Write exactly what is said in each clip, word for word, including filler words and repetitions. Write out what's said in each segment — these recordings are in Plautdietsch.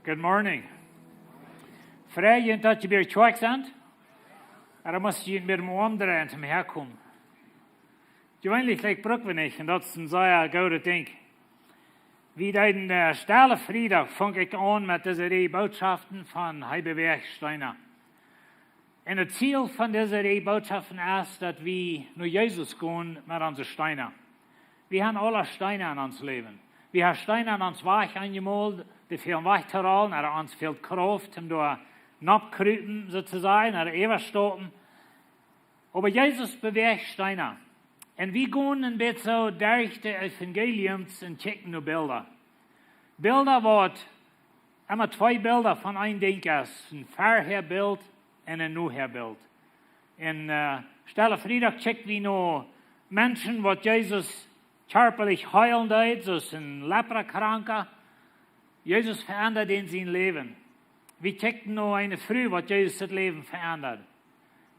Good morning. Frei junt daut jie bie de Kjoakj sent. Oba dan mott jie junt bie dän Oarm dreien toom häakomen. Jeweenlich, like, bruck wie nich, un daut es een sea goodet Dinkj. Wie deeden, äh, Stelle Friedach, funk ekj aun met dise Rieej Bootschoften von Hee bewäacht Steena. Un daut Ziel von dise Rieej Bootschoften es, daut wie no Jesus gonen met onse Steena. Wie haben aule Steena en ons Läwen. Wie haben Steena en ons Wajch aunjemolt, dee fälen wajch to rollen, oba ons fält Krauft, om doa nopp krupen, soo to sajen, oba äwastaupen. Oba Jesus bewäacht Steena. Un wie gonen een bät soo derch de Evangeliums un kjikjen no Bilda. Bilda, waut emma twee Bilda von een Dinkj es, een Verhäabilt un een Nohäabilt. Un, äh, Stelle Friedach kjikjt wie no Menschen, waut Jesus kjarpalich heelen deed, soo aus een Leprakranka. Jesus veendad dän sien Läwen. Wie kjikjten no eene Fru, waut Jesus daut Läwen veendad.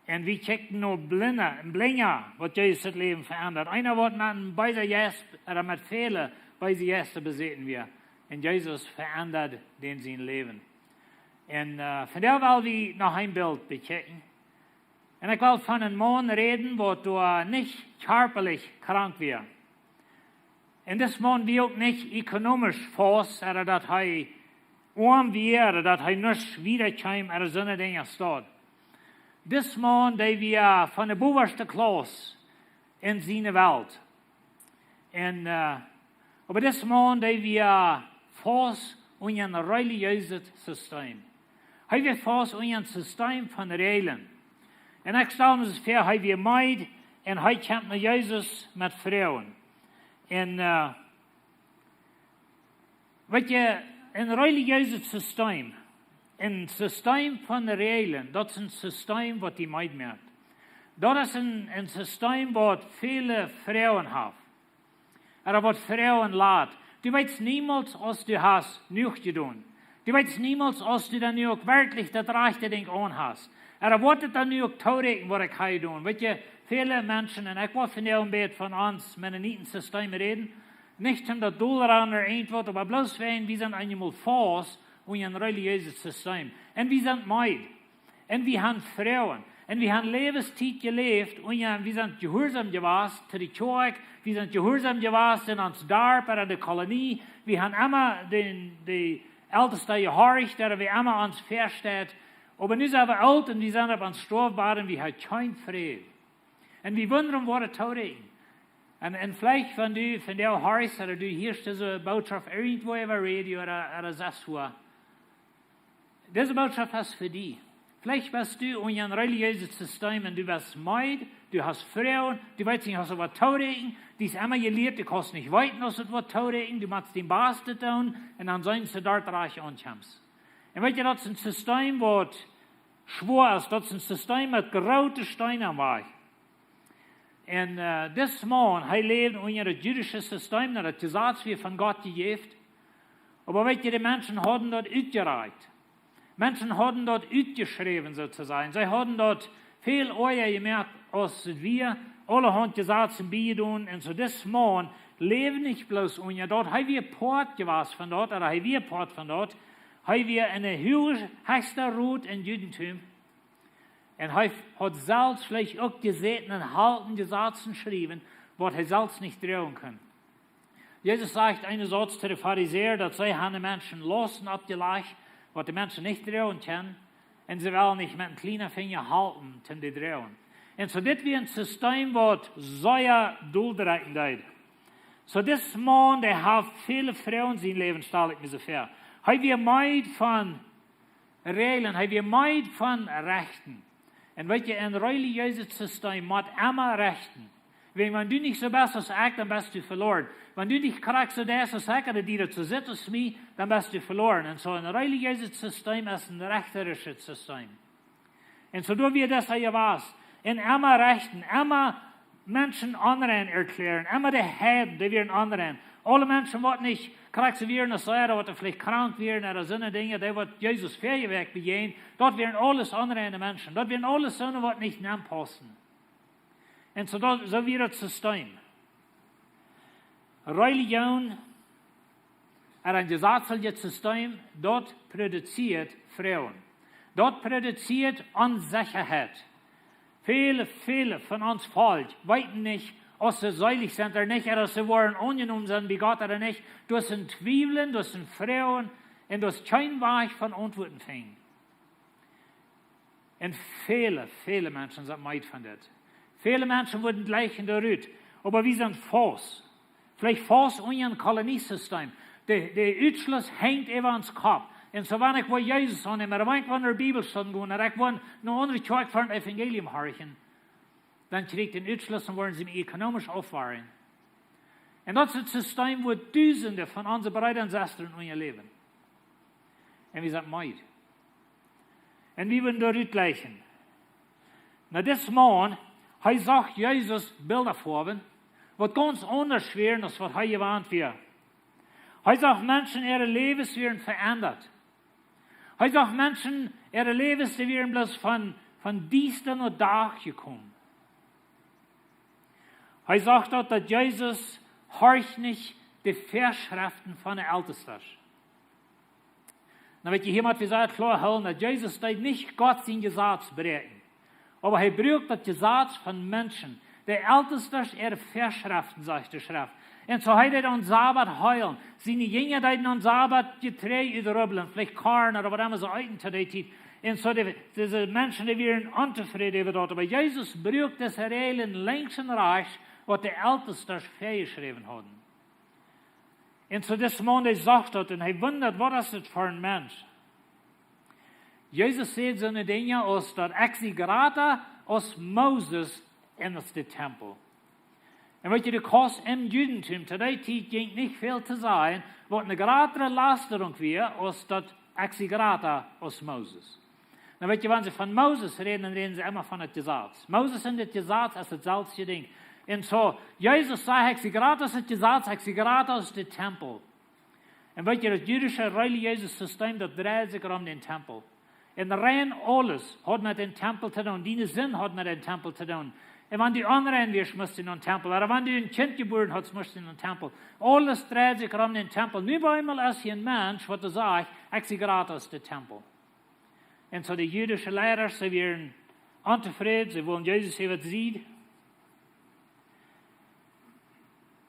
Un wie kjikjten no Blinda, een Blinda, waut Jesus daut Läwen veendad. Eena, waut met een beesen Jeist, oda met väle beese Jeista besäten wia. Un Jesus veendad dän sien Läwen. Un, äh, vondoag well wie noch een Bilt bekjikjen. Un ekj well von een Maun räden, waut doa nich kjarpalich krank wia. Un dis Maun wia uk nich ekonomisch faust, oda daut hee oam wia, oda daut hee nuscht wieda kjeem, oda soone Dinja aus daut. Dis Maun, dee wia von de bowaschte Klauss en siene Welt. Un, äh, oba dis Maun, dee wia faust unja een relijeeset System. Hee wia faust unja een System von Räajlen. Un ekj stal mie soo väa, hee wia meed un hee kjeem no Jesus met Froagen. Un, äh, weet jie, een relijeeset System, een System von Räajlen, daut es een System, waut die meed moakt. Daut es een, een System, waut väle Froagen haft. Oda waut Froagen lat. Du weetst niemols, aus du hast jenuach jedonen. Du weetst niemols, aus du dan nu uk werkjlich daut rajchte Dinkj aun hast. Oda woat et dan nu uk tooräakjen, waut ekj hab jedonen. Weet jie, väle Menschen, un ekj well vondoag een bät von ons Mennoniten System räden, nich om daut dol rannen oda irjent waut, oba bloos wäajen, wie sent eenjemol faust unja een relijeeset System. Un wie sent meed. Un wie haben Froagen. Un wie haben Läwenstiet jeläft. Un jo, wie sent jehuarsom jewast to de Kjoakj. Wie sent jehuarsom jewast en ons Darp oda en de Kolonie. Wie haben emma de, de Eltesta jehorcht, daut wie emma ons vestalt. Oba nu sent wie oolt un wie sent opp ons Stoafbad un wie haben kjeen Fräd. Un wie wundren, waut et tooräakjen. Un, un veleicht, wan du vondoag horchst, oda du hieescht dise Bootschoft irjentwua äwa Radio oda, oda sest wua. Dise Bootschoft es fa die. Veleicht best du unja een relijeeset System un du best meed, du hast Froagen, du weetst nich, aus du waut tooräakjen, die es emma jelieet, du kaust nich weeten, aus du waut tooräakjen, du motst dien Bastet doonen, un dan sent see doa rajcht aunjekomen. Un weet jie, daut es een System, waut schwoa es, daut es een System met groote Steena aum Wajch. Un, äh, dis Maun, hee läwd unja daut jüdische System, daut Jesaz wia von Gott jejäft. Oba weet jie, de Menschen hauden daut utjerakjt. Menschen hauden daut utjeschräwen, soo to sajen. See hauden daut väl oaja jemoakt, aus et wia, aulahaunt Jesazen biejedonen. Un soo dis Maun läwd nich bloos unja daut, hee wia Poat jewast von daut, oda hee wia Poat von daut. Hee wia en de huage, hechste Rot em Judentum. Un hee haud selfst veleicht uk jesäten un halpen Jesazen schriewen, waut hee selfst nich droagen kunn. Jesus sajcht eenen Sauz to de Farisäa, daut see haben de Menschen Lausten oppjelajcht, waut de Menschen nich droagen kjennen, un see wellen nich met een kjlienen Finja halpen, om dee to droagen. Un soo dit wia een System, waut sea doldrekjen deed. Soo dis Maun, dee haud väle Froagen en sien Läwen, stal ekj mie soo väa. Hee wia meed von Räajlen, hee wia meed von Rechten. Un weet jie, een relijeeset System mott emma rechten. Wan, wan du nich soo best aus ekj, dan best du veloaren. Wan du nich krakjt soo deist aus ekj, oda die daut soo sitt aus mie, dan best du veloaren. Un soo een relijeeset System es een rechterischet System. Un soo doa wia daut hee wia. Un emma rechten, emma Menschen onrein erkjlären, emma de Heiden, dee wieren onrein. Aule Menschen, waut nich krakjt soo wieren aus see, waut veleicht krank wieren, oda soone Dinja, dee waut Jesus väaje Wäakj bejäajent, daut wieren aules onreine Menschen. Daut wieren aules soone, waut nich nenpausten. Un soo daut, soo wia daut System. Relijoon Een jesazlichet System, daut produzieet Froagen. Daut produzieet Onsechaheit. Väle, väle von ons Volkj weeten nich, aus see seelich sent ooda nich, ooda aus see woaren aunjenomen sennen bie Gott ooda nich. Doa sent Twiewlen, doa sent Froagen un doa es kjeen Wajch von Auntwuaten finjen. Un väle, väle Menschen sent meed von dit. Väle Menschen wudden jlikjen doa rut, oba wie sent faust. Veleicht faust unja een Koloniesystem. De, de Utschluss henjt äwa ons Kopp. Un soo wan ekj woa Jesus aunnämen, ooda wan ekj woa no de Bibelstund gonen, ooda ekj woa no eene aundre Kjoakj fa een Evangelium horchen, dan kjrie ekj dän Utschluss un woaren see mie ekonomisch aufwerjen. Un daut es daut System, wua Dusende von onse Breeda un Sestren unja läwen. Un wie sent meed. Un wie wudden doa rut jlikjen. Na, dis Maun, hee sach Jesus Bilda fa Oagen, waut gaunz aundasch wieren aus waut hee jewant wia. Hee sach Menschen, äare Läwes wieren veendat. Hee sach Menschen, äare Läwes, dee wieren bloos von, von diesta no Dach jekomen. Hee sach daut, daut Jesus horcht nich de Väaschreften von de Eltestasch. Na, weet jie, hia mott wie sea kloa hoolen, daut Jesus deed nich Gott sien Jesaz bräakjen. Oba hee bruak daut Jesaz von Menschen. De Eltestasch äare Väaschreften, sajcht de Schreft. Un soo hee deed aum Sabat heelen. Siene Jinja deeden aum Sabat Jeträajd utrubblen, veleicht Korn ooda waut emma see eeten to dee Tiet. Un soo de, dise Menschen, dee wieren ontofräd äwa daut. Oba Jesus bruak dise Räajlen lenjs un rajchts, waut de Eltestasch väajeschräwen hauden. Un soo dis Maun, dee sach daut un hee wundad, waut es dit fa een Mensch? Jesus säd soone Dinja aus daut: "Ekj sie jrata aus Moses un aus de Tempel." Un weet jie, de Kost em Judentum to dee Tiet jinkj nich väl to sajen, waut eene jratre Lasterunk wia, aus daut: "Ekj sie jrata aus Moses." Na, weet jie, wan see von Moses räden, dan räden see emma von daut Jesaz. Moses un daut Jesaz es daut selwje Dinkj. Un soo, Jesus säd: "Ekj sie jrata aus daut Jesaz, ekj sie jrata aus de Tempel." Un weet jie, daut jüdische relijeese System, daut dreid sikj rom dän Tempel. Un rein aules haud met dän Tempel to doonen. Diene Sind haud met dän Tempel to doonen. Un wan du onrein wieescht, must du nom Tempel. Ooda wan du een Kjint jebuaren haudst, must du nom Tempel. Aules dreid sikj rom dän Tempel. Nu opp eemol es hia een Mensch, waut doa sajcht: "Ekj sie jrata aus de Tempel." Un soo de jüdische Leida, see wieren ontofräd, see wullen Jesus äwa de Sied.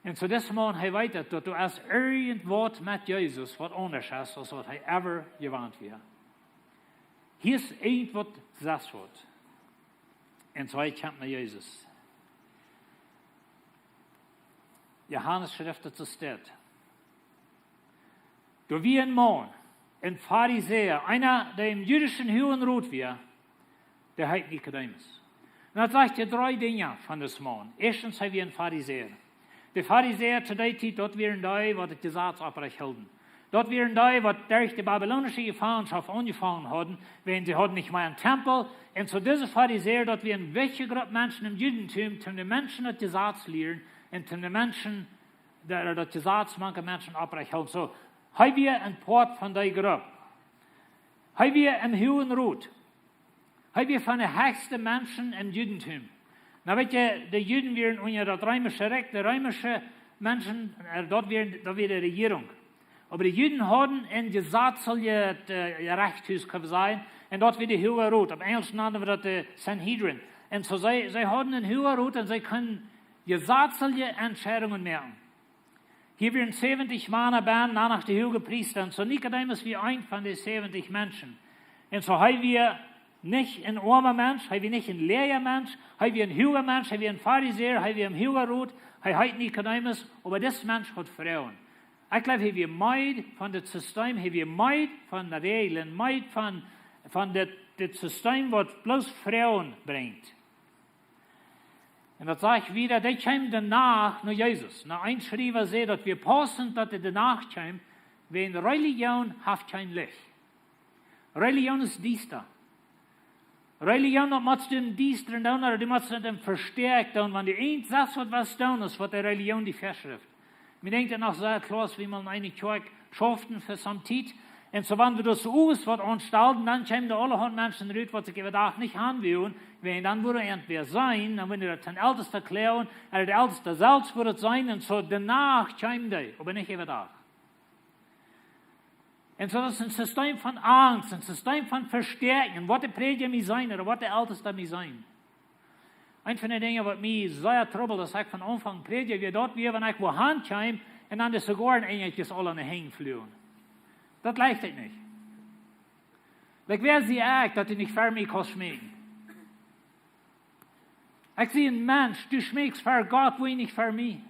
Un soo dis Maun, hee weet daut, daut doa es irjentwaut met Jesus, waut aundasch es aus waut hee ever jewant wia. Hia es irjentwaut, sest waut. Un soo hee kjemt no Jesus. Johanes schrift daut soo steit. Doa wia een Maun, een Farisäa, eena, dee em jüdischen Huagen Rot wia, dee heet Nikodemus. Un daut sajcht hia dree Dinja von dis Maun. Ieeschtens, hee wia een Farisäa. De Farisäa to dee Tiet, daut wieren dee, waut daut Jesaz opprajcht hilden. Daut wieren dee, waut derch de babilonische Jefangenschoft aunjefongen hauden, wiels see hauden nich mea een Tempel. Un soo dise Farisäa, daut wia eene wichtje Grupp Menschen em Judentum, toom de Menschen daut Jesaz lieren un toom de Menschen, de, daut Jesaz mank de Menschen opprajcht hilden. Soo, hee wia een Poat von dee Grupp. Hee wia em Huagen Rot. Hee wia von de hechste Menschen em Judentum. Na, weet jie, de Juden wieren unja daut reemische Rikj, de reemische Menschen, äh, daut wia, daut wia de Rejierunk. Oba de Juden hauden een jesazlichet, äh, Rechthus, kjenn wie sajen, un daut wia de Huage Rot. Opp Enjelsch nanden wie daut de Sanhedrin. Un soo see, see hauden een Huage Rot un see kunnen jesazliche Entscheidungen moaken. Hia wieren säwentich Mana bennen, doano de huage Priesta. Un soo Nikodemus wia eent von de säwentich Menschen. Un soo hee wia nich een oama Mensch, hee wia nich een läaja Mensch, hee wia een huaga Mensch, hee wia een Farisäa, hee wia em Huagen Rot, hee heet Nikodemus, oba dis Mensch haud Froagen. Ekj jleew, hee wia meed von dit System, hee wia meed von de Räajlen, meed von, von dit, dit System, waut bloos Froagen brinjt. Un daut sajcht wieda, dee kjeem de Nacht no Jesus. Na, een Schriewa sajcht, daut wia paussent, daut hee de Nacht kjeem, wiels Relijoon haft kjeen Licht. Relijoon es diesta. Relijoon, daut motst du em Diestren doonen, ooda du motst daut em Vestäakjen doonen, wan du eent sajchst, waut waut doonen es, waut de Relijoon die väaschrift. Mie denkjt daut noch sea kloa, aus wie mol en eene Kjoakj schauften fa some Tiet. Un soo, wan wie daut soo owes waut aunstalden, dan kjeemen doa aulahaunt Menschen rut, waut sikj äwadach nich aunwullen, wiels dan wudd eent wäa sennen, dan wudd daut dän Eltesten kjlären, ooda de Elteste selfst wudd daut sennen, un soo, de Nacht kjeem dee, oba nich äwadach. Un soo daut es een System von Angst, een System von Vestäakjen, waut de Prädja mie sajen ooda waut de Eltesta mie sajen. Eent von de Dinja waut mie sea trubbelt, aus ekj von Aunfank Prädja wia, daut wia, wan ekj wua han kjeem un dan de Zigoaren enjekjes aul aun de Henj fluagen. Daut leeft ekj nich. Like, wäa sie ekj, daut du nich fa mie kaust schmeaken? Ekj sie een Mensch, du schmeakst fa Gott, woo nich fa mie.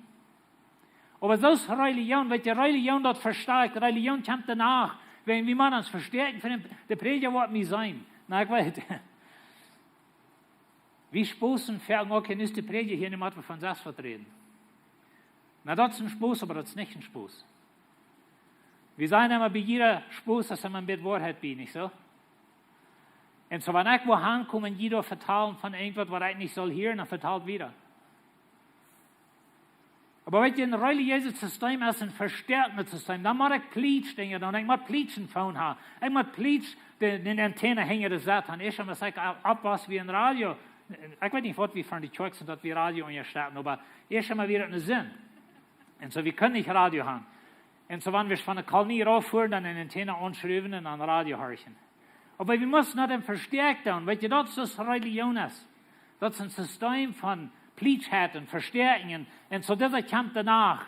Oba soo es Religion, weetst du, Religion daut vestakjt, Religion kjemt doano. Wan wie mau ons vestäakjen, von de Prädja woat mie sajen. Na, ekj weet. Wie spossen foaken uk, nu es de Prädja hia, nu mott wie von selfst waut räden. Na, daut es een Sposs, oba daut es nich een Sposs. Wie sajen emma, bie jieda Sposs es emma een bät Woarheit bie, nich soo? Un soo, wan ekj wua han kom un jie doa vetalen von irjentwaut, waut ekj nich saul hieren, dan vetalt wieda. Oba weetst du, een religiöset System es een vestäakjendet System. Dan mott ekj plietsch Dinja doonen, ekj mott plietsch een Phone haben, ekj mott plietsch de, de Antenne hinja de Sett haben. Ieescht emol, aus ekj oppwoss, wia een Radio. Ekj weet nich, waut wie von de Kjoakj sent, daut wie Radio unjastetten, oba ieescht emol wia daut een Sind. Un soo, wie kunnen nich Radio haben. Un soo, wan wie von de Kolonie rauf fuaren, dan de Antenne aunschruwen un dan Radio horchen. Oba wie musten daut em Vestäakjen doonen, weetst du, daut es waut Religion es. Daut es een System von Plietschheit un Vestäakjen. Un soo, daut kjemt doano.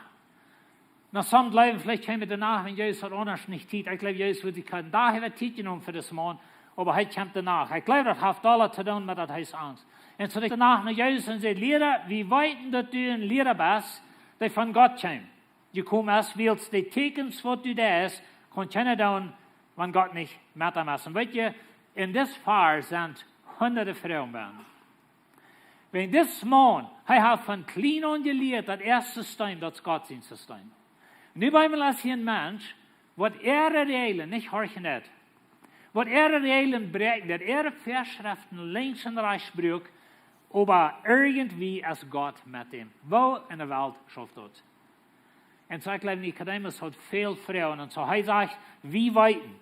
Na, some jleewen, veleicht kjeem et doano, wan Jesus haud aundasch nich Tiet. Ekj jleew, Jesus wudd sikj kjeenen Dach äwa Tiet jenomen fa disen Maun, oba hee kjemt doano. Ekj jleew, daut haft aules to doonen met daut hee es Angst. Un soo doa no Jesus un säd: "Liera, wie weeten, daut du een Liera best, dee von Gott kjemt. Du kjemst aus, wiels de Tieekjens, waut du deist, kaun kjeena doonen, wan Gott nich met am es." Un weetst du, en dit Varsch sent hunderte Froagen bie. Wan dis Maun, hee haft von kjlien aun jelieet, daut ieeschte System, daut es Gott sien System. Nu bie mie es hia een Mensch, waut äare Reajlen nich horchen deit, waut äare Reajlen bräakjen deit, äare Väaschreften links un rajchts brukt, oba irjentwie es Gott met am. Woo en de Welt schauft daut? Un soo, ekj jleew, Nikodemus haud väl Froagen. Un soo, hee sajcht: "Wie weeten."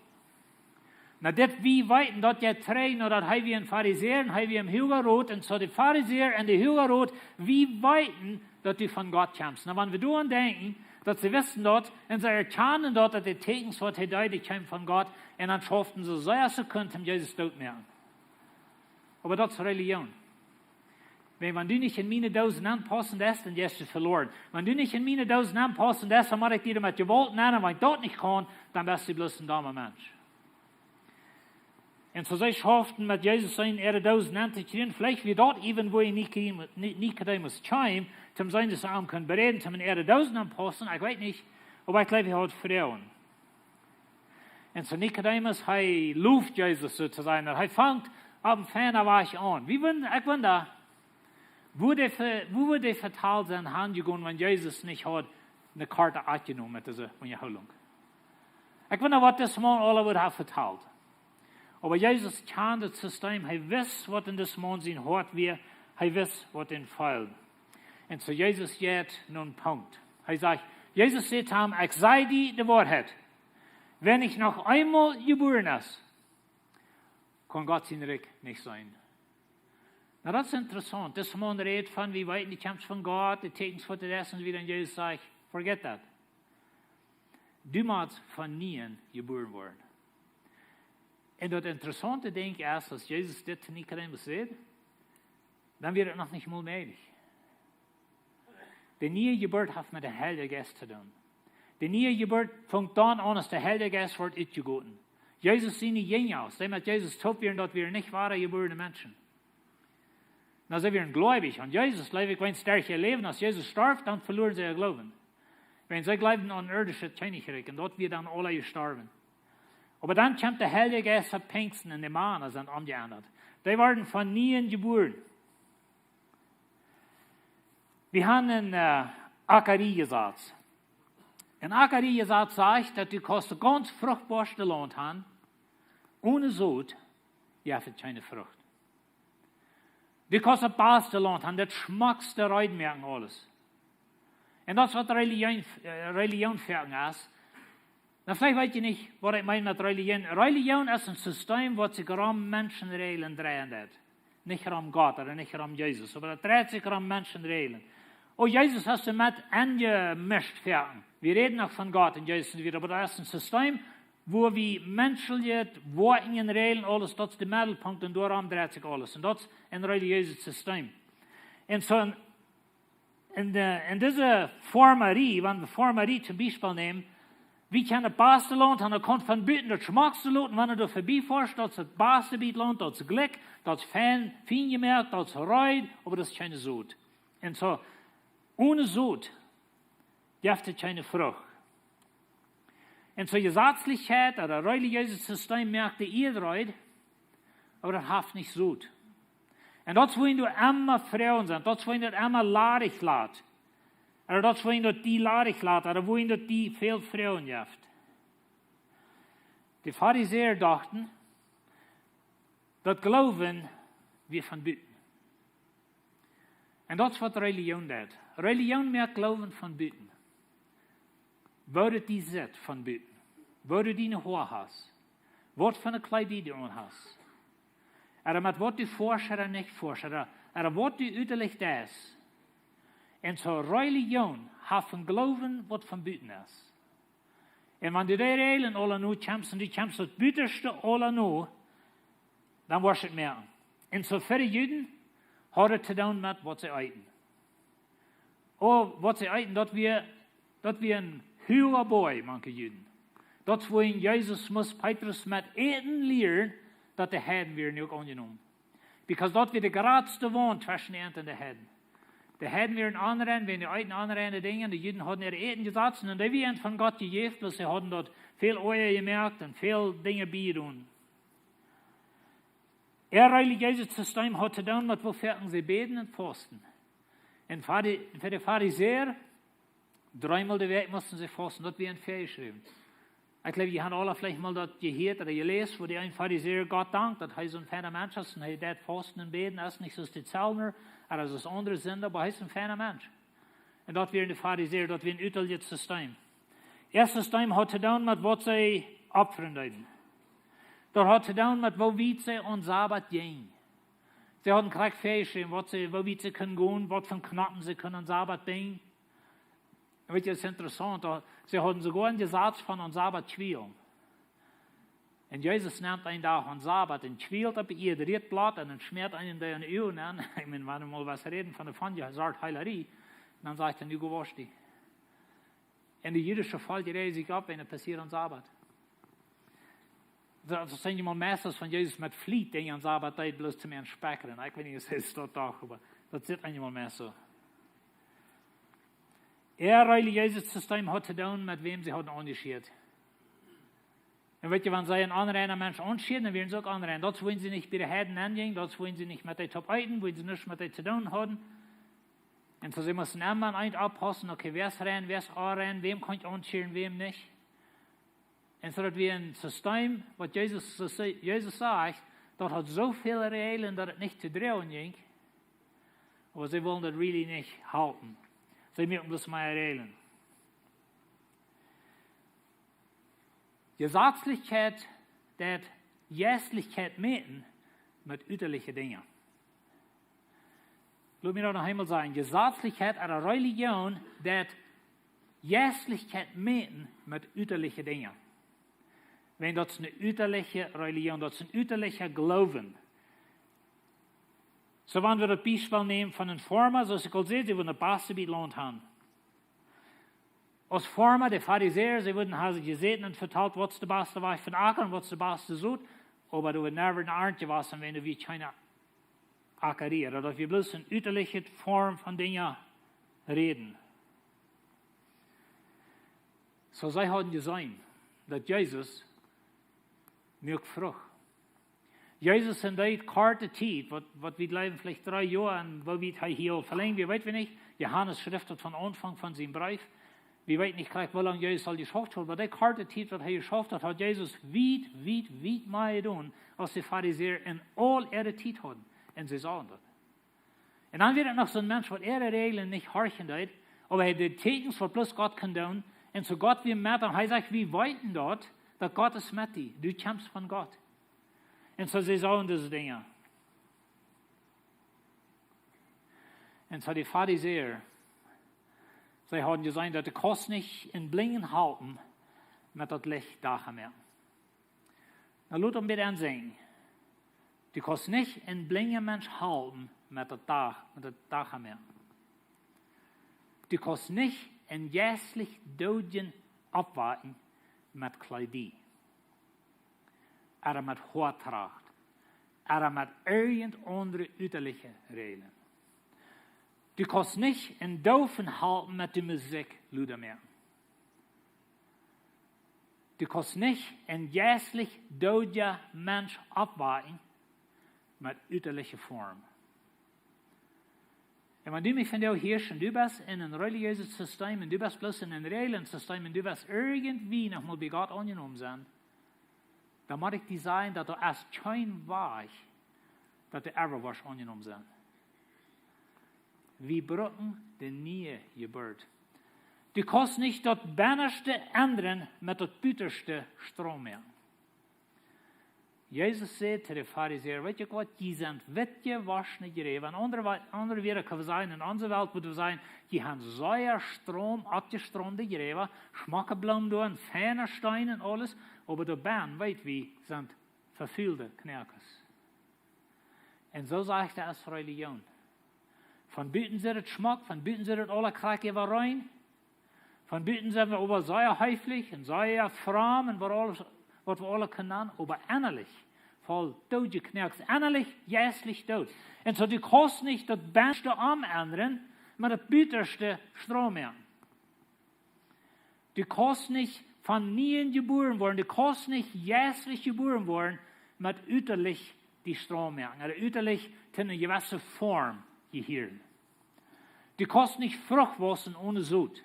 Na, dit "wie weeten", daut jeit trigj no daut hee wia een Farisäa un hee wia em Huagerot. Un soo de Farisäa un de Huagerot, "Wie weeten, daut du von Gott kjemst." Na, wan wie doaraun denkjen, daut see wisten daut un see erkjanen daut, daut de Tieekjens, waut hee deed, dee kjeemen von Gott, un dan schauften see sea, aus see kunnen, om Jesus doot to moaken. Oba daut es Religion. Wan, wan du nich en miene Dos nenpaussen deist, dan jeist du veloaren. Wan du nich en miene Dos nenpaussen deist, dan mott ekj die met Jewault nenn, un wan ekj daut nich kaun, dan best du bloos een doma Mensch. Un soo see schauften met Jesus sennen äare Dos nenn to kjrieen. Veleicht wia daut even, woo Nikodemus, Ni-, Nikodemus kjeem, om sennen, daut see am kunnen beräden, om en äare Dos nenpaussen, ekj weet nich, oba ekj jleew, hee haud Froagen. Un soo Nikodemus, hee loft Jesus soo to sajen. Un hee fangt opp een feinen Wajch aun. Wie wun-, ekj wunda, woo dee ve-, woo woat dee vetalt sennen, hanjegonen, wan Jesus nich haud eene korte Akj jenomen met dise Unjahoolunk. Ekj wunda, waut dis Maun aula wudd haben vetalt. Oba Jesus kjand daut System, hee wist, waut en dis Maun sien Hoat wia, hee wist, waut am feeld. Un soo Jesus jeit no een Punkt. Hee sajcht, Jesus sajcht am: "Ekj saj die de Woarheit. Wäa nich noch eemol jebuaren es, kaun Gott sien Rikj nich seenen." Na, daut es interessaunt. Dis Maun rät von, wie weeten, du kjemst von Gott, de Tieekjens, waut du deist, un soo wieda. Un Jesus sajcht: "Forget that. Du motst von nieem jebuaren woaren." Un daut interessaunte Dinkj es, aus Jesus dit to Nikodemus säd, dan wia et noch nich mol mäajlich. De niee Jeburt haft met dän Heiljen Jeist to doonen. De niee Jeburt fangt dan aun, aus de Heilje Jeist woat utjegoten. Jesus siene Jinja, aus dee met Jesus toop wieren, daut wieren nich woare jebuarne Menschen. Na, see wieren gleubich aun Jesus, jleew ekj, wiels see äa Läwen, aus Jesus storf, dan veluaren see äa Gloowen. Wiels see jleewden aun een irdisches Kjennichrikj, un daut wia dan aula jestorwen. Oba dan kjemt de Heilje Jeist opp Pinjsten un de Mana sent omjeendat. Dee worden von nieem jebuaren. Wie haben een, äh, Ackeriejesaz. Een Ackeriejesaz sajcht, daut du kaust daut gaunz fruchtboaste Launt haben, one Sot jeft et kjeene Frucht. Du kaust daut baste Launt haben, daut schmockste Reed moaken, aules. Un daut es, waut Religion, äh, Religion fa ons es. Na, veleicht weet jie nich, waut ekj meen met Religion. Religion es een System, waut sikj rom Menschenräajlen dreien deit. Nich rom Gott ooda nich rom Jesus, oba daut dreit sikj rom Menschenräajlen. Oh, Jesus es doa met enjemischt, fa ons. Wie räden noch von Gott un Jesus un wieda, oba daut es een System, woo wie menschlich woaren en Regeln, aules, daut es de Middelpunkt un doarom dreit sikj aules. Un daut es een relijeeset System. Un soo en, en, de, en dise Formerie, wan wie Formerie toom Biespel nämen, wie kjennen daut baste Launt aun de Kaunt von buten daut schmockste loten, wan du doa verbie foascht, daut es daut baste Biet Launt, daut es jlikj, daut es fein, fein jemoakt, daut es rein, oba daut es kjeene Sot. Un soo, onen Sot jeft et kjeene Frucht. Un soo Jesazlichkjeit ooda relijeeset System moakt de Ieed rein, oba daut haft nich Sot. Un daut es wuarom doa emma Frucht sent, daut es wuarom daut emma ladich lat. Ooda daut es wuarom daut die ladich lat, ooda wuarom daut die väl Frucht jeft. De Farisäa dochten, daut Gloowen wia von buten. Un daut es waut Relijoon deit. Relijoon moakt Gloowen von buten. Woo du die sitst von buten. Woo du diene Hoa hast. Waut fa een Kjleet du aun hast. Ooda met waut du foascht ooda nich foascht. Ooda, ooda waut du utelich deist. Un soo Relijoon haft een Gloowen waut von buten es. Un wan du de Regeln aula no kjemst un du kjemst daut Butaschte aula no, dan woascht du et moakjen. Un soo fa de Juden haud et to doonen met waut see eeten. Oh, waut see eeten, daut wia, daut wia een huaga Boaj mank de Juden. Daut es wuarom Jesus must Petrus met Äten lieren, daut de Heiden wieren uk aunjenomen. Because daut wia de jratste Waunt tweschen an un de Heiden. De Heiden wieren onrein, wan dee eeten onreine Dinja, de Juden hauden äa Äten jesat, un dee wieren von Gott jejäft, wiels see hauden daut väl Oaja jemoakt un väl Dinja bie jedonen. Äa relijeeset System haud to doonen met woo foaken see bäden un fausten. Un fa de, fa de Farisäa, dreemol de Wäakj musten see fausten, daut wia en Varschreft. Ekj jleew, jie haben aula veleicht mol daut jehieet ooda jeläsen, woo dee een Farisäa Gott dankt, daut hee soon feina Mensch es un hee deit fausten un bäden, es nich soo aus de Zolner, ooda soo aus aundre Sinda, oba hee es een feina Mensch. Un daut wia de Farisäa, daut wia een utelichet System. Äa System haud to doonen met waut see opfren deeden. Daut haud to doonen met woo wiet see aun Sabat jinjen. See hauden krakjt väajeschräwen, waut see, woo wiet see kunnen gonen, waut fa Knoppen see kunnen aun Sabat binjen. Un weetst, daut es interessaunt, daut see hauden soogoa een Jesaz von aun Sabat kjwielen. Un Jesus nemt eenen Dach aun Sabat un kjwielt opp de Ieed, rieet Bloot un dan schmäat eenen dee en de Uagen aun. Ekj meen, wan wie mol waut räden von de Fanja, Sort Heelarie, dan sajcht hee: "Nu go wausch die." Un de jüdische Volkj räajden sikj opp, un daut passieet aun Sabat. Daut, daut sent je mol Meisters von Jesus met Fliet, dee aun Sabat deed, bloos toom aunspekren. Ekj weet nich, aus daut doch, oba daut sitt eenjemol mea soo. Äa relijeeset System haud to doonen met wäm see hauden aunjeschieet. Un weetst, wan see een onreina Mensch aunschieeden, dan wieren see uk onrein. Daut es wuarom see nich bie de Heiden aunjinjen, daut es wuarom see nich met dee toop eeten, wuarom see nuscht met dee to doonen hauden. Un soo, see musten emma een Enj oppaussen, okay, wäa es rein, wäa es onrein, wäm kaun ekj aunschieren, wäm nich. Un soo daut wia een System, waut Jesus, soo see-, Jesus sajcht, daut haud soo väl Regeln, daut et nich to droagen jinkj. Oba see wullen daut really nich hoolen. See muaken bloos mea Regeln. Jesazlichkjeit deit Jeistlichkjeit mäten met uteliche Dinja. Lot mie daut noch eemol sajen. Jesazlichkjeit ooda Relijoon deit Jeistlichkjeit mäten met uteliche Dinja. Wan daut es eene uteliche Relijoon, daut es een utelicha Gloowen. Soo, wan wie daut Biespel nämen von een Foarma, soo aus ekj aul säd, see wullen daut baste Biet Launt haben. Aus Foarma, de Farisäa, see wudden haben jesäten un vetalt, waut es de baste Wajch von ackren, waut es de baste Sot, oba doa wia never een Arnt jewassen, wan doa wia kjeene Ackarie, daut wia bloos eene uteliche Form von Dinja räden. Soo, see hauden jeseenen, daut Jesus muak Frucht. Jesus en dee korte Tiet, waut, waut wie jleewen veleicht dree Joa, un woo wiet hee hia aul velenjd, wie weeten nich. Johanes schrift daut von Aunfank von sien Breef. Wie weeten nich krakjt, woo lang Jesus aul jeschauft haud, oba dee korte Tiet, waut hee jeschauft haud, haud Jesus wiet, wiet, wiet mea jedonen, aus de Farisäa en aul äare Tiet hauden. Un see sagen daut. Un dan wia et noch soon Mensch, waut äare Regeln nich horchen deed, oba hee deed Tieekjens, waut bloos Gott kunn doonen. Un soo Gott wia met am, hee sajcht: "Wie weeten daut, daut Gott es met die, du kjemst von Gott." Un soo, see sagen dise Dinja. Un soo de Farisäa, see hauden jeseenen, daut du kaust nich een Blinja halpen met daut Licht dach moaken. Na, lot ons bät aunseenen. Du kaust nich een blinja Mensch halpen met daut Dach, met daut Dach aunmoaken. Du kaust nich een jeistlich Doodjen oppwakjen met Kjleeda. Ooda met Hoatracht. Ooda met irjent aundre uteliche Räajlen. Du kaust nich een Doofen halpen met de Musikj luda moaken. Du kaust nich een jeistlich doodja Mensch oppwakjen met uteliche Form. Un wan du mie vondoag hieescht un du best en een relijeeset System un du best bloos en een Räajlensystem un du best irjentwie noch mol bie Gott aunjenomen sennen, dan mott ekj die sajen, daut doa es kjeen Wajch, daut du ever woascht aunjenomen sennen. Wie brucken de niee Jeburt. Du kaust nich daut Bennaschte endren met daut Butaschte stroom moaken. Jesus säd to de Farisäa: "Weet jie waut, jie sent wittjewoschne Jräwa." En aundre Wa-, aundre Wieed kjenn wie sajen, en onse Welt wudd wie sajen, jie haben sea stroom, aufjestroomde Jräwa, schmocke Bloomen doa, feine Steena un aules, oba doa bennen, weet wie, sent vefulde Knoakes. Un soo sajcht hee, es Relijoon. Von buten sitt et schmock, von buten sitt et aula krakjt äwa rein. Von buten sent wie oba sea heeflich un sea fromm un waut aules, waut wie aula kjennen, oba ennalich voll doodje Knoakes, ennalich jeistlich doot. Un soo, du kaust nich daut Bennaschte omendren, oba daut Butaschte stroom moaken. Du kaust nich von nieem jebuaren woaren, du kaust nich jeistlich jebuaren woaren met utalich die stroom moaken, ooda utalich to eene jewesse Form jehieren. Du kaust nich Frucht waussen one Sot.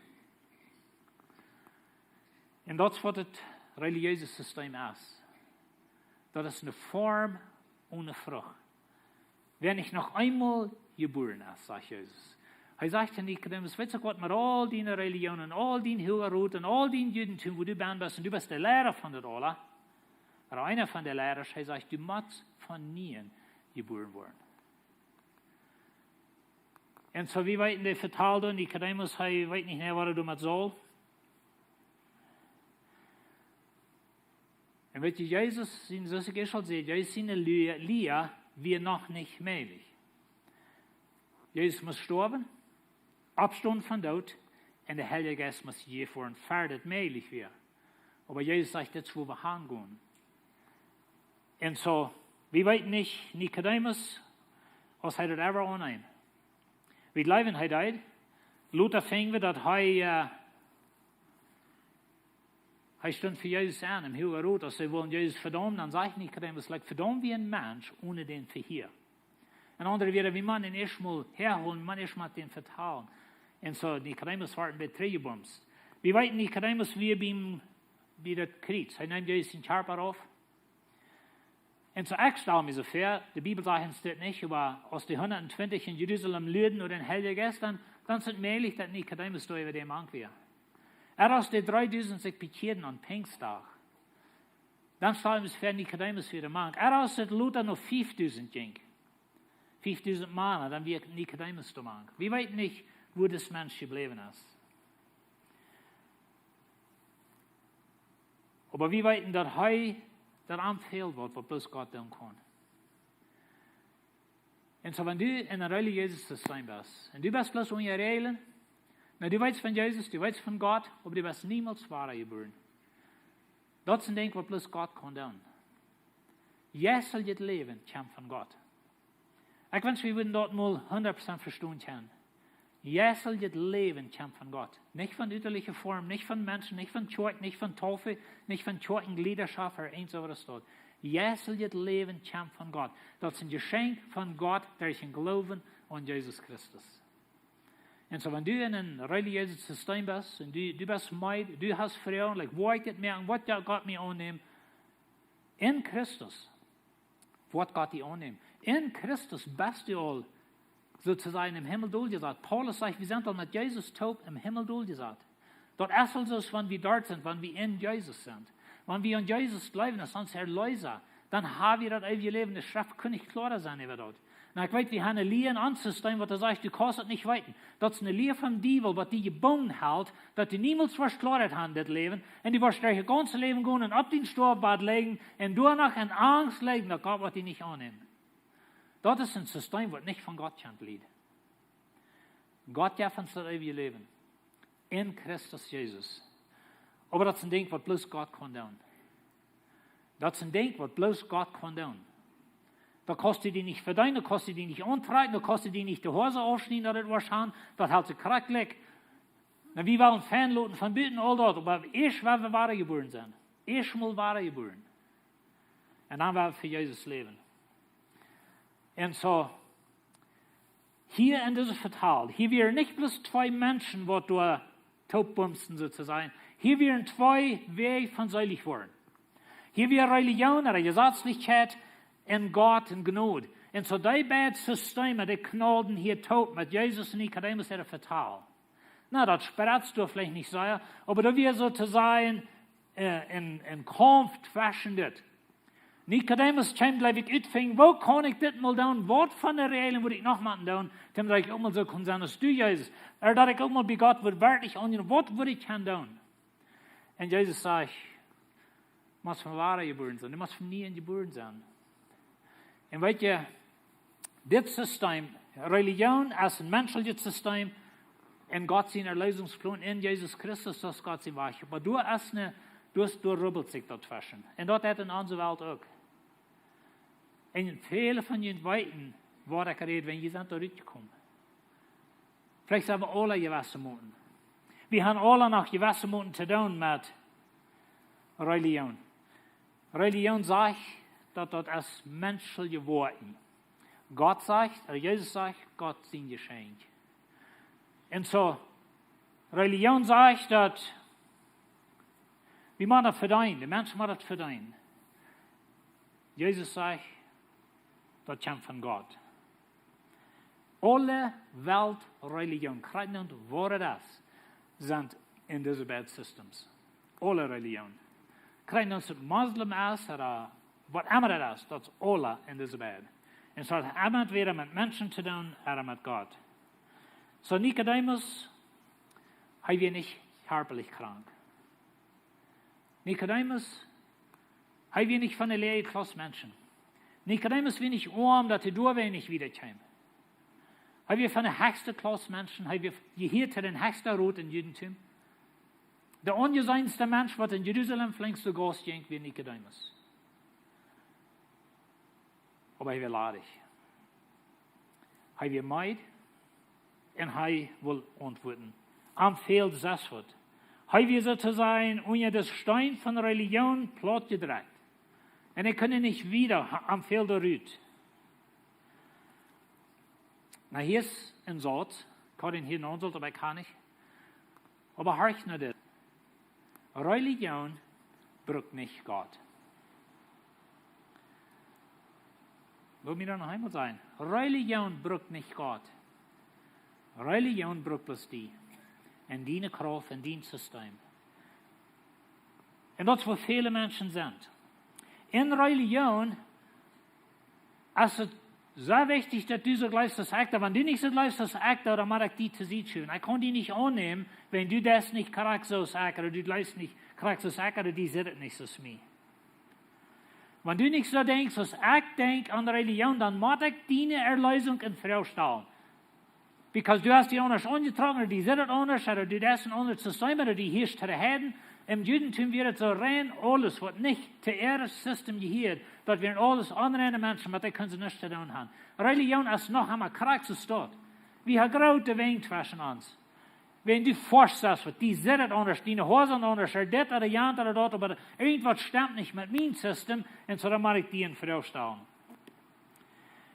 Un daut es waut daut relijeese System es. Daut es eene Form one Frucht. Wäa nich noch eemol jebuaren es, sajcht Jesus. Hee sajcht to Nikodemus: "Weetst du waut, met aul diene Relijoon, aul dien Huagarot un aul dien Judentum, wua du bennen best, un du best de Liera von daut aula, ooda eena von de Lierasch," hee sajcht, "du motst von nieem jebuaren woaren." Un soo, wie weeten, dee vetald doa, Nikodemus, hee weet nich mea, waut hee doamet saul. Un weet jie, Jesus sien, soo aus ekj ieescht aul säd, Jesus siene Lia, Lia wia noch nich mäajlich. Jesus must stoawen, oppstonen vom Doot, un de Heilje Jeist must jejäft woaren, ver daut mäajlich wia. Oba Jesus sajcht, dit es wua wie hangonen. Un soo, wie weeten nich, Nikodemus, aus hee daut ever aunneem. Wie jleewen, hee deed. Lota finjen wie daut hee, äh, hee stunt fa Jesus aun, em Huagarot, aus see wullen Jesus vedaumen, dan sajcht Nikodemus, like, vedaum wie een Mensch one dän Vehia? En aundre Wieed, wie motten dän ieescht mol häahoolen, wie motten ieescht mol dän vetalen. Un soo, Nikodemus wort een bät trigjjebumst. Wie weeten, Nikodemus wia bie, bie daut Kjriez. Hee neem Jesus sien Kjarpa auf. Un soo, ekj stal mie soo väa, de Bibel sajcht ons dit nich, oba aus dee hundatentwintich en Jerusalem luaden no dän Heiljen Jeist, dan, dan es et mäajlich, daut Nikodemus doa äwa dän mank wia. Ooda aus dee dreedusent sikj bekjeaden aum Pinjstdach, dan stal ekj mie väa, Nikodemus wia doa mank. Ooda aus et lota no fiefdusent jinkj, fiefdusent Mana, dan wia Nikodemus doa mank. Wie weeten nich, wua dis Mensch jebläwen es. Oba wie weeten, daut hee, daut am fäld waut, waut bloos Gott doonen kaun. Un soo, wan du en een relijeeset System best, un du best bloos unja Räajlen, na, du weetst von Jesus, du weetst von Gott, oba du best niemols wada jebuaren. Daut es een Dinkj, waut bloos Gott kaun doonen. Jeistlichet Läwen kjemt von Gott. Ekj wensch, wie wudden daut mol hundat Prozent vestonen kjennen. Jeistlichet Läwen kjemt von Gott. Nich von utaliche Form, nich von Menschen, nich von Kjoakj, nich von Taufe, nich von Kjoakjenjliedaschoft, ooda eent soo waut es daut. Jeistlichet Läwen kjemt von Gott. Daut es een Jeschenkj von Gott derch dän Gloowen aun Jesus Christus. Un soo, wan du en een relijeeset System best, un du, du best meed, du hast Froagen, like, woo ekj dit moak, waut Gott mie aunnämt, en Christus woat Gott die aunnämen. En Christus best du aul, soo to sajen, em Himmel doljesat. Paulus sajcht, wie sent aul met Jesus toop em Himmel doljesat. Daut es aulsoo, aus wan wie doa sent, wan wie en Jesus sent. Wan wie aun Jesus jleewen, aus ons Erleesa, dan ha wie daut eewje Läwen. De Schreft kunn nich kloara sennen äwa daut. Nu, ekj weet, wie haben eene Lia en ons System, waut doa sajcht, du kaust daut nich weeten. Daut es eene Lia vom Diewel, waut die jebungen haft, daut du niemols woascht Kloarheit haben en dit Läwen. Un du woascht derch daut gaunze Läwen gonen un opp dien Stoaw bad lijen un doano en Angst lijen, daut Gott woat die nich aunnämen. Daut es een System, waut nich von Gott kjemt, Lied. Gott jeft ons daut eewje Läwen en Christus Jesus. Oba daut es een Dinkj, waut bloos Gott kaun doonen. Daut es een Dinkj, waut bloos Gott kaun doonen. Daut kaust du die nich vedeenen, daut kaust du die nich auntrakjen, daut kaust du die nich de Hosen aufschnieden, daut et woascht haben, daut helt sikj krakjt jlikj. Nu, wie wellen fein loten von buten aul daut, oba ieescht woa wie wada jebuaren sennen. Ieescht mol wada jebuaren. Un dan woa wie fa Jesus läwen. Un soo, hia en dise Vetal, hia wieren nich bloos twee Menschen, waut doa toopbumsten, soo to sajen. Hia wieren twee Wäaj von seelich woaren. Hia wia Relijoon, de Jesazlichkjeit, un Gott un Jnod. Un soo dee beid Systemen, dee knaulden hia toop met Jesus un Nikodemus äare Vetal. Nu, daut spretst du veleicht nich soo, oba daut wia soo to sajen, äh, een, een Kaumf tweschen dit. Nikodemus kjeem, jleew ekj, utfinjen, woo kaun ekj dit mol doonen? Waut fa Räajlen mott ekj noch moaken doonen, daut ekj uk mol soo kaun sennen aus du, Jesus? Ooda daut ekj uk mol bie Gott woa werkjlich aunjenomen? Waut mott ekj kjennen doonen? Un Jesus sajcht, du motst von wada jebuaren sennen, du motst von nieen jebuaren sennen. Un weet jie, dit System, Relijoon es een menschlichet System, un Gott sien Erlösungsplon en Jesus Christus, daut es Gott sien Wajch. Oba doa es ne, doa es, doa rubbelt sikj daut tweschen. Un daut haft en onse Welt uk. Un väle von junt weeten, waut ekj räd, wan jie sent doa rutjekomen. Veleicht sent wie aule jewesse Moten. Wie haben aule noch jewesse Moten to doonen met Relijoon. Relijoon sajcht, daut daut es menschlich jeworden. Gott sajcht, ooda Jesus sajcht, Gott sien Jeschenkj. Un soo, Relijoon sajcht, daut wie motten daut vedeenen, de Mensch mott daut vedeenen. Jesus sajcht, daut kjemt von Gott. Aule Weltrelijoon, krakjt nu waut et es, sent en dise beid Systems. Aule Relijoon. Krakjt nu aus et Moslem es, ooda waut emma et es, daut es aule en dise beid. Un soo haft et met Menschen to doonen, ooda met Gott. Soo Nikodemus, hee wia nich kjarpalich krank. Nikodemus, hee wia nich von de läaje Klauss Menschen. Nikodemus wia nich oam, daut hee doawäajen nich wieda kjeem. Hee wia von de hechste Klauss Menschen, hee wia, jehieed to dän hechsten Rot em Judentum. De aunjeseenste Mensch, waut en Jerusalem veleicht to Gast jinkj, wia Nikodemus. Oba hee wia ladich. Hee wia meed un hee wull auntwuaden. Am fäld sest waut. Hee wia soo to sajen unja dän Steen von Relijoon plautjedrekjt. Un hee kunn nich wieda, ha-, am fäld doa rut. Nu, hia es een Sauz, ekj haud dän hia aunjesaut, oba ekj kaun nich. Oba horch no dit. Relijoon brukt nich Gott. Lot mie daut noch eemol sajen. Relijoon brukt nich Gott. Relijoon brukt bloos die. Un diene Krauft un dien System. Un daut es, wua väle Menschen sent. En Relijoon es et sea wichtich, daut du soo jleefst aus ekj. Wan du nich soo jleefst aus ekj, dan mott ekj die to Sied schuwen. Ekj kaun die nich aunnämen, wan du deist nich krakjt soo aus ekj, ooda du jleefst nich krakjt soo aus ekj, ooda du sittst nich soo aus mie. Wan du nich soo denkjst aus ekj denkj aun Relijoon, dan mott ekj diene Erlösung en Froag stalen. Because du hast die aundasch aunjetrocken, ooda die sittst aundasch, ooda du deist een aundret System, ooda du hieescht to de Heiden. Em Judentum wia et soo rein, aules waut nich to äa System jehieed, daut wieren aules onreine Menschen, met dee kunnen see nuscht to doonen haben. Relijoon es noch emol krakjt soo stoakj. Wie haben groote Wenj tweschen ons. Wan du forschst, sajchst waut, die sittst aundasch, diene Hosen aundasch, ooda dit ooda jant ooda daut, oba irjentwaut stemt nich met mien System, un soo dan mott ekj die en Froag stalen.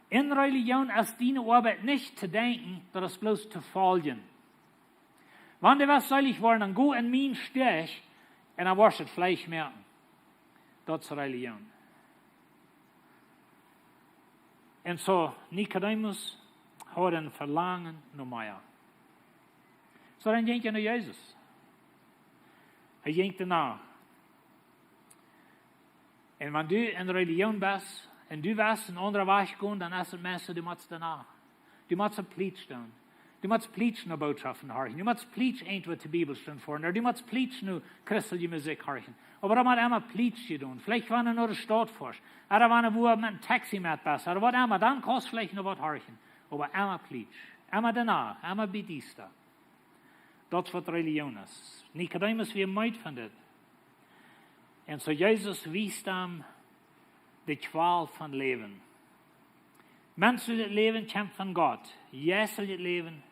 En Relijoon es diene Oabeit nich to denkjen, daut es bloos to foljen. Wan du west seelich woaren, dan go en mienen Stich un dan woascht du et veleicht moakjen. Daut es Relijoon. Un soo, Nikodemus haud een Velangen no mea. Soo dan jinkj hee no Jesus. Hee jinkj doano. Un wan du en Relijoon best, un du west een aundren Wajch gonen, dan es daut meist, du motst doano. Du motst opp plietsch doonen. Du motst plietsch no Bootschoften horchen. Du motst plietsch irjentwaut de Bibel stonen fa. Du motst plietsch no christelje Musikj horchen. Oba daut mott emma plietsch jedonen. Veleicht wan du no de Staut foascht. Ooda wan du wua met een Taxi met best. Ooda waut emma. Dan kaust veleicht noch waut horchen. Oba emma plietsch. Emma doano. Emma bediesta. Daut es waut Relijoon es. Nikodemus wia meed von dit. Un soo Jesus wiest am de Kjwal von Läwen. Menscheljet Läwen kjemt von Gott. Jeisteljet Läwen,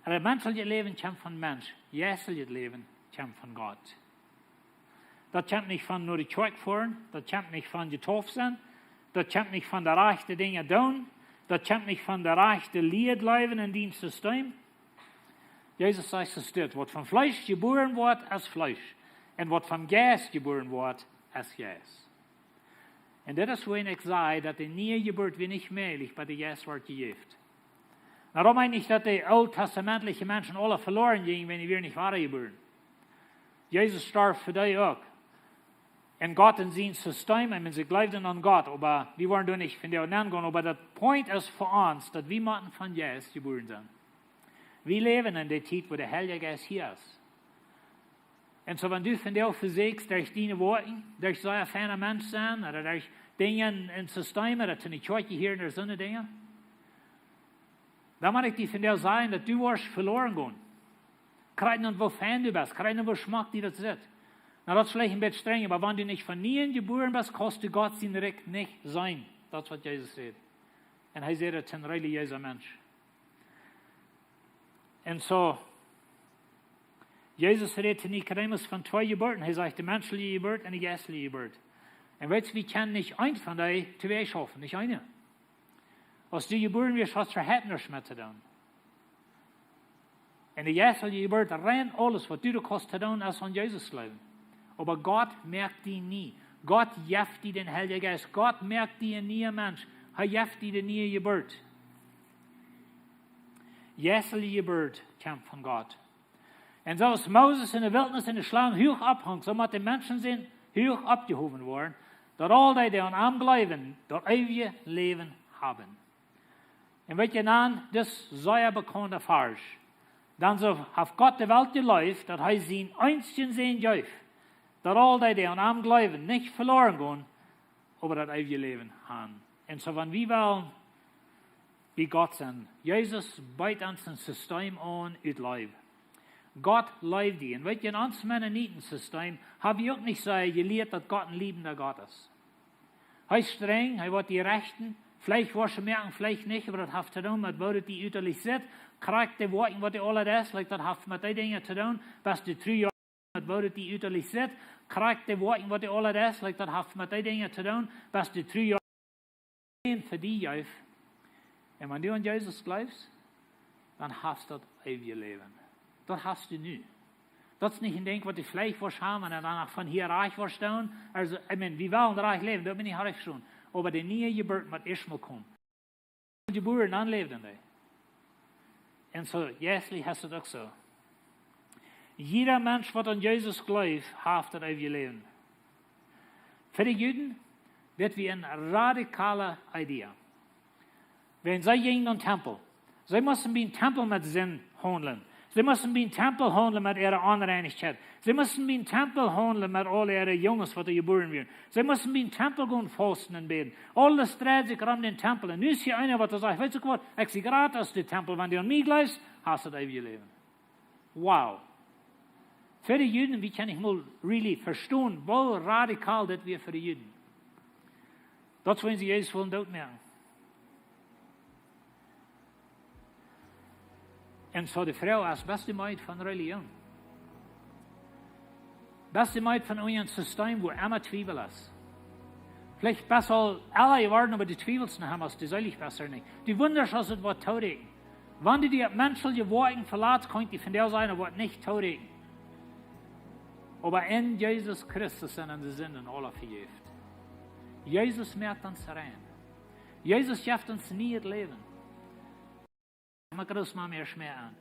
äh, menscheljet Läwen kjemt von Mensch. Jeisteljet Läwen kjemt von Gott. Daut kjemt nich von no de Kjoakj foaren. Daut kjemt nich von jedeept sennen. Daut kjemt nich von de rajchte Dinja doonen. Daut kjemt nich von de rajchte Lia jleewen en dien System. Jesus sajcht, soo steit: Waut vom Fleesch jebuaren woat, es Fleesch. Un waut vom Jeist jebuaren woat, es Jeist. Un dit es wuarom ekj saj, daut de niee Jeburt wia nich mäajlich, bat de Jeist wort jejäft. Daut meent nich, daut de ooltestamentliche Menschen aule veloaren jinjen, wan dee wia nich wada jebuaren. Jesus storf fa dee uk. Un Gott en sien System, ekj meen, see jleewden aun Gott, oba wie woaren doa nich von dee nengonen, oba daut Point es fa ons, daut wie motten von Jeist jebuaren sennen. Wie läwen en de Tiet, wua de Heilje Jeist hia es. Un soo, wan du vondoag vesieekjst, derch diene Woakjen, derch soo een feina Mensch sennen, ooda derch Dinja en, en System, ooda to ne Kjoakj hia ooda soone Dinja, dan mott ekj die vondoag sajen, daut du woascht veloaren gonen. Krakjt no woo fein du best, krakjt no woo schmock die daut sitt. Nu, daut es veleicht een bät strenj, oba wan du nich von nieen jebuaren best, kaust du Gott sien Rikj nich seenen. Daut es waut Jesus säd. Un hee säd daut to een relijeesa Mensch. Un soo, Jesus rät to Nikodemus von twee Jeburten. Hee sajcht, de menschelje Jeburt un de jeistelje Jeburt. Un weetst, wie kjennen nich eent von dee twee schaufen, nich eene. Aus du jebuaren woascht, hast du nuscht mea to doonen. Un de jeistelje Jeburt, rein aules, waut du doa kaust to doonen, es aun Jesus jleewen. Oba Gott moakt die nie. Gott jeft die dän Heiljen Jeist. Gott moakt die een niea Mensch. Hee jeft die de niee Jeburt. Jeistelje Jeburt kjemt von Gott. Un soo aus Moses en de Wiltnis en de Schlang huach opphunk, soo mott de Menschensän huach oppjehowen woaren, daut aul dee, dee aun am jleewen, daut eewje Läwen haben. Un weet jie dan, dis sea bekaunda Varsch. Dan soo haft Gott de Welt jeleeft, daut hee sienen eensjen Sän jeef, daut aul dee, dee aun am jleewen, nich veloaren gonen, oba daut eewje Läwen haben. Un soo, wan wie wellen bie Gott sennen, Jesus beet ons een System aun ut Leew. Gott leeft die. Un weet jie, en ons Mennoniten-System hab wie uk nich soo jelieet, daut Gott een liebender Gott es. Hee es strenj, hee woat die rechten. Veleicht woascht du moakjen, veleicht nich, oba daut haft to doonen met woo daut die utalich sitt. Krakjt de Woakjen, waut du aula deist, like, daut haft met dee Dinja to doonen, waut du tru met woo daut die utalich sitt. Krakjt de Woakjen, waut du aula deist, like, daut haft met dee Dinja to doonen, waut du tru fa die jeef. Un wan du aun Jesus jleefst, dan hast daut eewje Läwen. Daut hast du nu. Daut es nich een Dinkj, waut du veleicht woascht haben un dan noch von hia rajcht woascht doonen. Aulsoo, I mean, wie wellen rajcht läwen, daut sie wie nich rajcht vestonen. Oba de niee Jeburt mott ieescht mol komen. Jebuaren, dan läwden dee. Un soo, jeistlich es daut uk soo. Jieda Mensch, waut aun Jesus jleeft, haft daut eewje Läwen. Fa de Juden, dit wia eene radikale Idee. Wan see jinjen no dän Tempel, see musten biem Tempel met Sind haundlen. See musten biem Tempel haundlen met äare Onreinichkjeit. See musten biem Tempel haundlen met aul äare Junges, waut doa jebuaren wieren. See musten biem Tempel gonen fausten un bäden. Aules dreid sikj rom dän Tempel. Un nu es hia eena, waut sajcht: Weetst du waut, ekj sie jrata aus de Tempel, wan du aun mie jleefst, hast du daut eewje Läwen. Wow. Fa de Juden, wie kjennen nich mol really vestonen, woo radikal dit wia fa de Juden. Daut es wuarom see Jesus wullen dootmoaken. Un soo de Froag es: Best du meed von Relijoon? Best du meed von een System, wua emma Twiewel es? Veleicht best du aul ella jeworden, oba du twiewelst noch emma, aus du seelich best ooda nich. Du wundarscht, aus daut woat toorieekjen. Wan du die opp menschelje Woakjen velatst, kaun ekj die vondoag sajen, daut woat nich toorieekjen. Oba en Jesus Christus sent de Sinden aula vejäft. Jesus moakt ons rein. Jesus jeft ons nieet Läwen. Mien Grootmame es mea aun.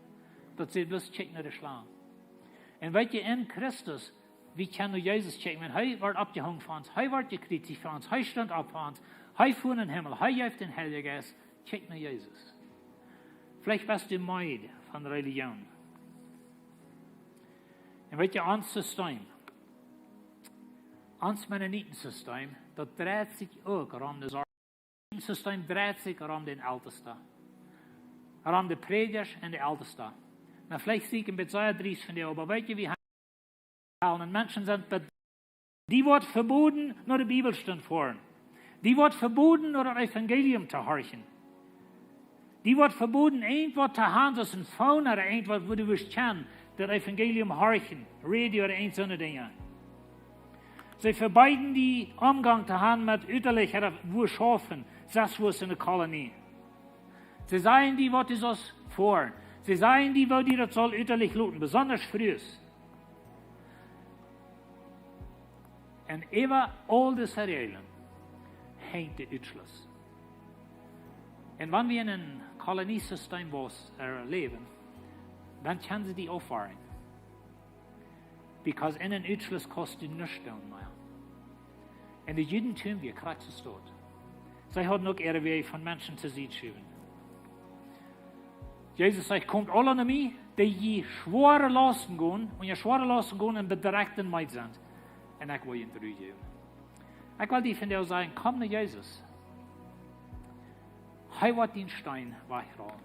Daut see bloos kjikjt no de Schlang. Un weetst du, en Christus, Wie kjennen no Jesus kjikjen, wan hee woat oppjehongen fa ons, hee woat jekjriezicht fa ons, hee stunt opp fa ons, hee fua en dän Himmel, hee jeef dän Heiljen Jeist. Kjikj no Jesus. Veleicht best du meed von Relijoon. Un weetst, ons System, ons Mennonitensystem, daut dreit sikj uk rom de Sorg. Daut System dreit sikj rom dän Eltesten. Rom de Prädjasch un de Eltesten. Nu, veleicht sie ekj een bät sea driest von die, oba weetst, wie haben, un Menschen sent be-, die woat veboden, no de Bibelstund to foaren. Die woat veboden, no daut Evangelium to horchen. Die woat veboden, irjentwaut to haben, soo aus een Phone ooda irjentwaut, wua du wurscht kjennen daut Evangelium horchen, Radio ooda irjent soone Dinja. See vebeeden die Omgang to haben met Uterlich ooda wua schaufen, sest wua en de Kolonie. See sajen die, waut du saust foaren. See sajen die, woo die daut saul Uterlich loten, besonda Frues. Un äwa aul dise Reajlen hengt de Utschluss. Un wan wie en een Koloniesystem waut, äh, läwen, dan kjennen see die aufwerjen. Because en een Utschluss kaust du nuscht doonen mea. Un daut Judentum wia krakjt soo. See hauden uk äare Wäaj von Menschen to Sied schuwen. Jesus sajcht: "Komt aula no mie, dee jie schwoare Lausten gonen, un jie schwoare Lausten gonen un bedrekjt un meed sent, un ekj woa junt Ru jäwen." Ekj well die vondoag sajen: Komm no Jesus. Hee woat dän Steen wajchrollen.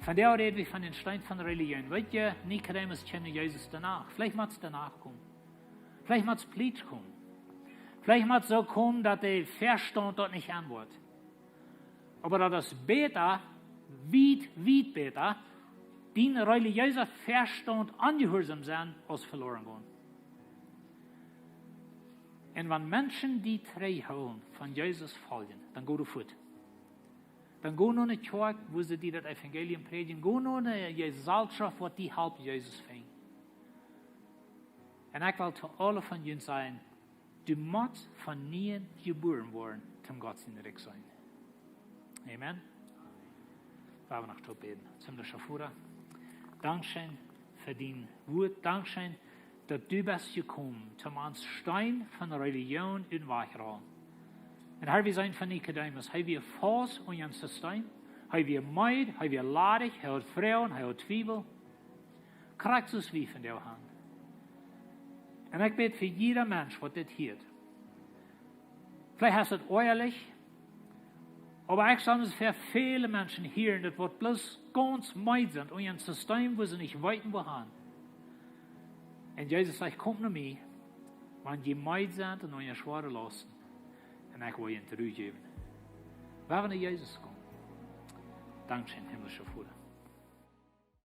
Vondoag räd wie von dän Steen von Relijoon. Weetst, Nikodemus kjemt no Jesus doano. Veleicht mott hee doano komen. Veleicht mott hee plietsch komen. Veleicht mott hee soo komen, daut de Vestaunt daut nich aunwoat. Oba daut es bäta, wiet, wiet bäta, dän relijeesen Vestaunt onjehuarsom sennen, aus veloren gonen. Un wan Menschen die trigjhoolen von Jesus foljen, dan go du fuat. Dan go no eene Kjoakj, wua see die daut Evangelium prädjen. Go no eene Jeselschoft, waut die halpt Jesus finjen. Un ekj well to aule von junt sajen: Du motst von nieem jebuaren woaren, om Gott sien Rikj sennen. Amen. Lot ons noch toop bäden. Himmlischa Voda, dankscheen fa dien Wuat. Dankscheen, daut du best jekomen, om ons Steen von Relijoon ut wajchrollen. Un Herr, wie seenen von Nikodemus, hee wia faust aun een System, hee wia meed, hee wia ladich, hee haud Froagen, hee haud Twiewel. Krakjt soo aus wie vondoag haben. Un ekj bäd fa jieda Mensch, waut dit hieet. Veleicht es et oajalich, oba ekj sie fa väle Menschen hia, daut waut bloos gaunz meed sent, un een System, wua see nich weeten, wua han. Un Jesus sajcht: "Komt no mie, wan jie meed sent un unja schwoare Lausten, un ekj woa junt Ru jäwen." Lot ons no Jesus komen. Dankscheen, himmlischa Voda.